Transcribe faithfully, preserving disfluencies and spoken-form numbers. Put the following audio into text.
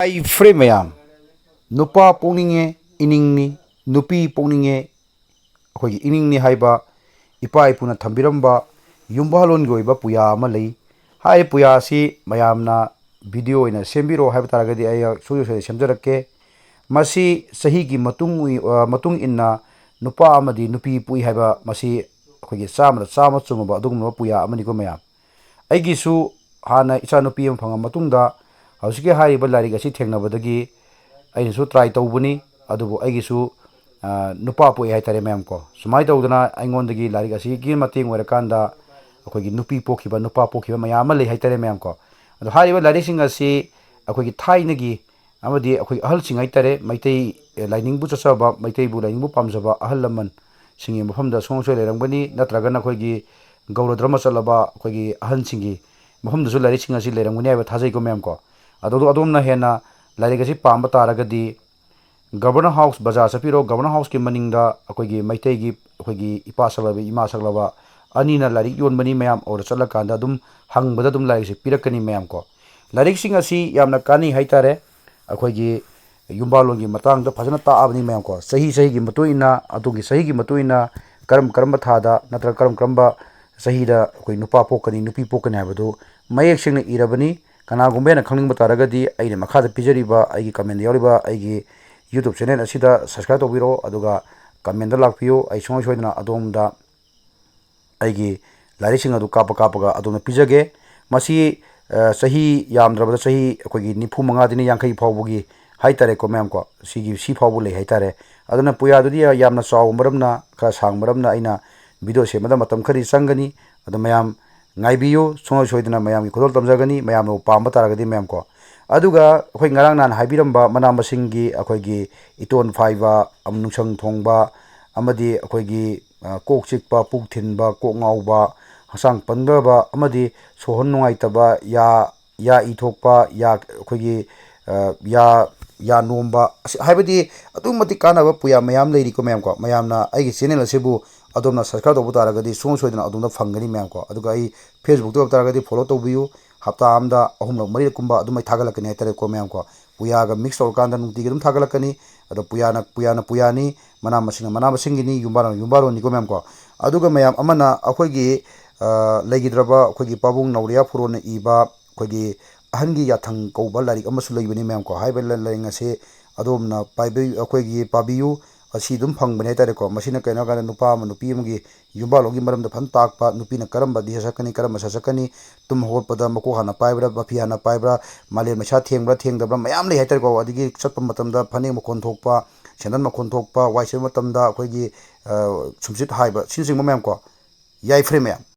ꯑꯩ ꯐ꯭ꯔꯦ ꯃꯌꯥꯝ, ꯅꯨꯄꯥ ꯄꯣꯛꯅꯤꯡꯉꯦ ꯏꯅꯤꯡꯅꯤ, ꯅꯨꯄꯤ ꯄꯣꯛꯅꯤꯡꯉꯦ ꯑꯩꯈꯣꯏꯒꯤ ꯏꯅꯤꯡꯅꯤ ꯍꯥꯏꯕ ꯏꯄꯥ ꯏꯄꯨꯅ ꯊꯝꯕꯤꯔꯝꯕ ꯌꯨꯝꯕꯥꯂꯣꯟꯒꯤ ꯑꯣꯏꯕ ꯄꯨꯌꯥ ꯑꯃ ꯂꯩ꯫ ꯍꯥꯏꯔꯤꯕ ꯄꯨꯌꯥ ꯑꯁꯤ ꯃꯌꯥꯝꯅ ꯚꯤꯗꯤꯑꯣ ꯑꯣꯏꯅ ꯁꯦꯝꯕꯤꯔꯣ ꯍꯥꯏꯕ ꯇꯥꯔꯒꯗꯤ ꯑꯩ ꯁꯨꯡꯁꯣꯏ ꯁꯣꯏꯗꯅ ꯁꯦꯝꯖꯔꯛꯀꯦ꯫ ꯃꯁꯤ ꯆꯍꯤꯒꯤ ꯃꯇꯨꯡ ꯎꯏ-, ꯑ, ꯃꯇꯨꯡ ꯏꯟꯅ ꯅꯨꯄꯥ ꯑꯃꯗꯤ ꯅꯨꯄꯤ ꯄꯣꯛꯏ ꯍꯥꯏꯕ ꯃꯁꯤ ꯑꯩꯈꯣꯏꯒꯤ ꯆꯥꯝꯃꯗ ꯆꯥꯝꯃ ꯆꯨꯝꯃꯕ ꯑꯗꯨꯒꯨꯝꯂꯕ ꯄꯨꯌꯥ ꯑꯃꯅꯤꯀꯣ ꯃꯌꯥꯝ꯫ ꯑꯩꯒꯤꯁꯨ ꯍꯥꯟꯅ ꯏꯆꯥꯅꯨꯄꯤ ꯑꯃ ꯐꯪꯉ ꯃꯇꯨꯡꯗ ꯍꯧꯖꯤꯛꯀꯤ ꯍꯥꯏꯔꯤꯕ ꯂꯥꯏꯔꯤꯛ ꯑꯁꯤ ꯊꯦꯡꯅꯕꯗꯒꯤ ꯑꯩꯅꯁꯨ ꯇ꯭ꯔꯥꯏ ꯇꯧꯕꯅꯤ꯫ ꯑꯗꯨꯕꯨ ꯑꯩꯒꯤꯁꯨ, ꯑ, ꯅꯨꯄꯥ ꯄꯣꯛꯏ ꯍꯥꯏꯇꯥꯔꯦ ꯃꯌꯥꯝ ꯀꯣ꯫ ꯁꯨꯃꯥꯏꯅ ꯇꯧꯗꯅ ꯑꯩꯉꯣꯟꯗꯒꯤ ꯂꯥꯏꯔꯤꯛ ꯑꯁꯤꯒꯤ ꯃꯇꯦꯡ ꯑꯣꯏꯔꯀꯥꯟꯗ ꯑꯩꯈꯣꯏꯒꯤ ꯅꯨꯄꯤ ꯄꯣꯛꯈꯤꯕ, ꯅꯨꯄꯥ ꯄꯣꯛꯈꯤꯕ ꯃꯌꯥꯝ ꯑꯃ ꯂꯩ ꯍꯥꯏꯇꯥꯔꯦ ꯃꯌꯥꯝ ꯀꯣ꯫ ꯑꯗꯣ ꯍꯥꯏꯔꯤꯕ ꯂꯥꯏꯔꯤꯛꯁꯤꯡ ꯑꯁꯤ ꯑꯩꯈꯣꯏꯒꯤ ꯊꯥꯏꯅꯒꯤ ꯑꯃꯗꯤ ꯑꯩꯈꯣꯏ ꯑꯍꯜꯁꯤꯡ ꯍꯥꯏꯇꯥꯔꯦ, ꯃꯩꯇꯩ, ꯑꯦ, ꯂꯥꯏꯅꯤꯡꯕꯨ ꯆꯠꯆꯕ, ꯃꯩꯇꯩꯕꯨ ꯂꯥꯏꯅꯤꯡꯕꯨ ꯄꯥꯝꯖꯕ ꯑꯍꯜ ꯂꯃꯟꯁꯤꯡꯒꯤ ꯃꯐꯝꯗ ꯁꯨꯡꯁꯣꯏ ꯂꯩꯔꯝꯒꯅꯤ, ꯅꯠꯇ꯭ꯔꯒꯅ ꯑꯩꯈꯣꯏꯒꯤ ꯒꯧꯔ ꯙꯔꯃ ꯆꯠꯂꯕ ꯑꯩꯈꯣꯏꯒꯤ ꯑꯍꯟꯁꯤꯡꯒꯤ ꯃꯐꯝꯗꯁꯨ ꯂꯥꯏꯔꯤꯛꯁꯤꯡ ꯑꯁꯤ ꯂꯩꯔꯝꯒꯅꯤ ꯍꯥꯏꯕ ꯊꯥꯖꯩꯀꯣ ꯃꯌꯥꯝ ꯀꯣ꯫ ꯑꯗꯨ ꯑꯗꯣꯝꯅ ꯍꯦꯟꯅ ꯂꯥꯏꯔꯤꯛ ꯑꯁꯤ ꯄꯥꯝꯕ ꯇꯥꯔꯒꯗꯤ ꯒꯕꯔꯅꯔ ꯍꯥꯎꯁ ꯕꯖꯥꯔ ꯆꯠꯄꯤꯔꯣ꯫ ꯒꯕꯔꯅꯔ ꯍꯥꯎꯁꯀꯤ ꯃꯅꯤꯡꯗ ꯑꯩꯈꯣꯏꯒꯤ ꯃꯩꯇꯩꯒꯤ, ꯑꯩꯈꯣꯏꯒꯤ ꯏꯄꯥ ꯁꯛꯂꯕ, ꯏꯃꯥ ꯁꯛꯂꯕ ꯑꯅꯤꯅ ꯂꯥꯏꯔꯤꯛ ꯌꯣꯟꯕꯅꯤ ꯃꯌꯥꯝ꯫ ꯑꯗꯨꯗ ꯆꯠꯂꯀꯥꯟꯗ ꯑꯗꯨꯝ ꯍꯪꯕꯗ ꯑꯗꯨꯝ ꯂꯥꯏꯔꯤꯛꯁꯦ ꯄꯤꯔꯛꯀꯅꯤ ꯃꯌꯥꯝ ꯀꯣ꯫ ꯂꯥꯏꯔꯤꯛꯁꯤꯡ ꯑꯁꯤ ꯌꯥꯝꯅ ꯀꯥꯟꯅꯩ ꯍꯥꯏꯇꯥꯔꯦ꯫ ꯑꯩꯈꯣꯏꯒꯤ ꯌꯨꯝꯕꯥꯂꯣꯟꯒꯤ ꯃꯇꯥꯡꯗ ꯐꯖꯅ ꯇꯥꯛꯑꯕꯅꯤ ꯃꯌꯥꯝ ꯀꯣ꯫ ꯆꯍꯤ ꯆꯍꯤꯒꯤ ꯃꯇꯨꯡ ꯏꯟꯅ, ꯑꯗꯣꯝꯒꯤ ꯆꯍꯤꯒꯤ ꯃꯇꯨꯡ ꯏꯟꯅ ꯀꯔꯝ ꯀꯔꯝꯕ ꯊꯥꯗ ꯅꯠꯇ꯭ꯔꯒ ꯀꯔꯝ ꯀꯔꯝꯕ ꯆꯍꯤꯗ ꯑꯩꯈꯣꯏ ꯅꯨꯄꯥ ꯄꯣꯛꯀꯅꯤ, ꯅꯨꯄꯤ ꯄꯣꯛꯀꯅꯤ ꯍꯥꯏꯕꯗꯨ ꯃꯌꯦꯛ ꯁꯦꯡꯅ ꯏꯔꯕꯅꯤ꯫ ꯀꯅꯥꯒꯨꯝꯕ ꯍꯦꯟꯅ ꯈꯪꯅꯤꯡꯕ ꯇꯥꯔꯒꯗꯤ ꯑꯩꯅ ꯃꯈꯥꯗ ꯄꯤꯖꯔꯤꯕ ꯑꯩꯒꯤ ꯀꯃꯦꯟꯗ ꯌꯥꯎꯔꯤꯕ ꯑꯩꯒꯤ YouTube ꯆꯦꯅꯦꯜ ꯑꯁꯤꯗ subscribe ꯇꯧꯕꯤꯔꯣ, ꯑꯗꯨꯒ ꯀꯃꯦꯟꯗ ꯂꯥꯛꯄꯤꯌꯨ꯫ ꯑꯩ ꯁꯨꯡꯁꯣꯏ ꯁꯣꯏꯗꯅ ꯑꯗꯣꯝꯗ ꯑꯩꯒꯤ ꯂꯥꯏꯔꯤꯛꯁꯤꯡ ꯑꯗꯨ ꯀꯥꯞꯄ ꯀꯥꯞꯄꯒ ꯑꯗꯣꯝꯗ ꯄꯤꯖꯒꯦ꯫ ꯃꯁꯤ, ꯑ, ꯆꯍꯤ ꯌꯥꯝꯗ꯭ꯔꯕꯗ ꯆꯍꯤ ꯑꯩꯈꯣꯏꯒꯤ ꯅꯤꯐꯨ ꯃꯉꯥꯗꯤꯅ ꯌꯥꯡꯈꯩ ꯐꯥꯎꯕꯒꯤ ꯍꯥꯏꯇꯥꯔꯦꯀꯣ ꯃꯌꯥꯝ ꯀꯣ꯫ ꯁꯤꯒꯤ, ꯁꯤ ꯐꯥꯎꯕ ꯂꯩ ꯍꯥꯏꯇꯥꯔꯦ꯫ ꯑꯗꯨꯅ ꯄꯨꯌꯥꯗꯨꯗꯤ ꯌꯥ-, ꯌꯥꯝꯅ ꯆꯥꯎꯕ ꯃꯔꯝꯅ, ꯈꯔ ꯁꯥꯡꯕ ꯃꯔꯝꯅ ꯑꯩꯅ ꯚꯤꯗꯤꯑꯣ ꯁꯦꯝꯕꯗ ꯃꯇꯝ ꯈꯔꯗꯤ ꯆꯪꯒꯅꯤ꯫ ꯑꯗꯣ ꯃꯌꯥꯝ ꯉꯥꯏꯕꯤꯌꯨ, ꯁꯨꯡꯁꯣꯏ ꯁꯣꯏꯗꯅ ꯃꯌꯥꯝꯒꯤ ꯈꯨꯗꯣꯜ ꯇꯝꯖꯒꯅꯤ, ꯃꯌꯥꯝꯅ ꯄꯥꯝꯕ ꯇꯥꯔꯒꯗꯤ ꯃꯌꯥꯝ ꯀꯣ꯫ ꯑꯗꯨꯒ ꯑꯩꯈꯣꯏ ꯉꯔꯥꯡ ꯅꯍꯥꯟ ꯍꯥꯏꯕꯤꯔꯝꯕ ꯃꯅꯥ ꯃꯁꯤꯡꯒꯤ ꯑꯩꯈꯣꯏꯒꯤ ꯏꯇꯣꯟ ꯐꯥꯏꯕ, ꯑꯝ, ꯅꯨꯡꯁꯪ ꯊꯣꯡꯕ, ꯑꯃꯗꯤ ꯑꯩꯈꯣꯏꯒꯤ, ꯑ, ꯀꯣꯛ ꯆꯤꯛꯄ, ꯄꯨꯛ ꯊꯤꯟꯕ, ꯀꯣꯛ ꯉꯥꯎꯕ, ꯍꯛꯆꯥꯡ ꯄꯟꯗꯕ, ꯑꯃꯗꯤ ꯁꯣꯔ ꯍꯣꯟ ꯅꯨꯡꯉꯥꯏꯇꯕ, ꯌꯥ, ꯌꯥ ꯏ ꯊꯣꯛꯄ, ꯌꯥ, ꯑꯩꯈꯣꯏꯒꯤ, ꯑ, ꯌꯥ, ꯌꯥ ꯅꯣꯝꯕ, ꯑꯁ, ꯍꯥꯏꯕꯗꯤ ꯑꯗꯨꯛꯀꯤ ꯃꯇꯤꯛ ꯀꯥꯟꯅꯕ ꯄꯨꯌꯥ ꯃꯌꯥꯝ ꯂꯩꯔꯤꯀꯣ ꯃꯌꯥꯝ ꯀꯣ꯫ ꯃꯌꯥꯝꯅ ꯑꯩꯒꯤ ꯆꯦꯅꯦꯜ ꯑꯁꯤꯕꯨ ꯑꯗꯣꯝꯅ subscribe ꯇꯧꯕ ꯇꯥꯔꯒꯗꯤ ꯁꯨꯡꯁꯣꯏ ꯁꯣꯏꯗꯅ ꯑꯗꯣꯝꯗ ꯐꯪꯒꯅꯤ ꯃꯌꯥꯝ ꯀꯣ꯫ ꯑꯗꯨꯒ ꯑꯩ Facebook-ꯇ ꯑꯣꯏꯕ ꯇꯥꯔꯒꯗꯤ follow ꯇꯧꯕꯤꯌꯨ꯫ ꯍꯞꯇꯥ ꯑꯃꯗ ꯑꯍꯨꯝꯂꯛ ꯃꯔꯤꯔꯛꯀꯨꯝꯕ ꯑꯗꯨꯃꯥꯏ ꯊꯥꯒꯠꯂꯛꯀꯅꯤ ꯍꯥꯏꯇꯥꯔꯦꯀꯣ ꯃꯌꯥꯝ ꯀꯣ꯫ ꯄꯨꯌꯥꯒ ꯃꯤꯛꯁ ꯇꯧꯔꯀꯥꯟꯗ ꯅꯨꯡꯇꯤꯒꯤ ꯑꯗꯨꯝ ꯊꯥꯒꯠꯂꯛꯀꯅꯤ꯫ ꯑꯗꯣ ꯄꯨꯌꯥꯅ ꯄꯨꯌꯥꯅ ꯄꯨꯌꯥꯅꯤ, ꯃꯅꯥ ꯃꯁꯤꯡꯅ ꯃꯅꯥ ꯃꯁꯤꯡꯒꯤꯅꯤ, ꯌꯨꯝꯕꯥꯔꯣꯟ ꯌꯨꯝꯕꯥꯔꯣꯟꯅꯤꯀꯣ ꯃꯌꯥꯝ ꯀꯣ꯫ ꯑꯗꯨꯒ ꯃꯌꯥꯝ ꯑꯃꯅ ꯑꯩꯈꯣꯏꯒꯤ ꯂꯩꯈꯤꯗ꯭ꯔꯕ ꯑꯩꯈꯣꯏꯒꯤ ꯄꯥꯕꯨꯡ ꯅꯥꯎꯔꯤꯌꯥ ꯐꯨꯔꯣꯟꯅ ꯏꯕ ꯑꯩꯈꯣꯏꯒꯤ ꯑꯍꯟꯒꯤ ꯌꯥꯊꯪ ꯀꯧꯕ ꯂꯥꯏꯔꯤꯛ ꯑꯃꯁꯨ ꯂꯩꯕꯅꯤ ꯃꯌꯥꯝ ꯀꯣ꯫ ꯍꯥꯏꯔꯤꯕ ꯂꯥꯏꯔꯤꯛ ꯑꯁꯤ ꯑꯗꯣꯝꯅ ꯄꯥꯏꯕꯤꯌꯨ, ꯑꯩꯈꯣꯏꯒꯤ ꯄꯥꯕꯤꯌꯨ꯫ ꯑꯁꯤ ꯑꯗꯨꯝ ꯐꯪꯕꯅꯤ ꯍꯥꯏꯇꯥꯔꯦꯀꯣ꯫ ꯃꯁꯤꯅ ꯀꯩꯅꯣ ꯍꯥꯏꯀꯥꯟꯗ ꯅꯨꯄꯥ ꯑꯃ ꯅꯨꯄꯤ ꯑꯃꯒꯤ ꯌꯨꯝꯕꯥꯜꯂꯣꯟꯒꯤ ꯃꯔꯝꯗ ꯐꯖꯅ ꯇꯥꯛꯄ, ꯅꯨꯄꯤꯅ ꯀꯔꯝꯕ ꯗꯤꯁ ꯆꯠꯀꯅꯤ, ꯀꯔꯝꯕ ꯁꯠ ꯆꯠꯀꯅꯤ, ꯇꯨꯝ ꯍꯧꯒꯠꯄꯗ ꯃꯀꯣꯛ ꯍꯥꯟꯅ ꯄꯥꯏꯕ꯭ꯔꯥ, ꯃꯐꯤ ꯍꯥꯟꯅ ꯄꯥꯏꯕ꯭ꯔꯥ, ꯃꯥꯂꯦꯝ ꯃꯩꯁꯥ ꯊꯦꯡꯕ꯭ꯔꯥ ꯊꯦꯡꯗꯕ꯭ꯔꯥ ꯃꯌꯥꯝ ꯂꯩ ꯍꯥꯏꯇꯥꯔꯦꯀꯣ꯫ ꯑꯗꯒꯤ ꯆꯠꯄ ꯃꯇꯝꯗ ꯐꯅꯦꯛ ꯃꯈꯣꯟ ꯊꯣꯛꯄ, ꯁꯦꯟꯗꯜ ꯃꯈꯣꯟ ꯊꯣꯛꯄ, ꯋꯥꯏ ꯁꯤꯠꯄ ꯃꯇꯝꯗ ꯑꯩꯈꯣꯏꯒꯤ ꯁꯨꯝꯁꯤꯠ ꯍꯥꯏꯕ, ꯁꯤꯅꯆꯤꯡꯕ ꯃꯌꯥꯝ ꯀꯣ꯫ ꯌꯥꯏꯐꯔꯦ ꯃꯌꯥꯝ꯫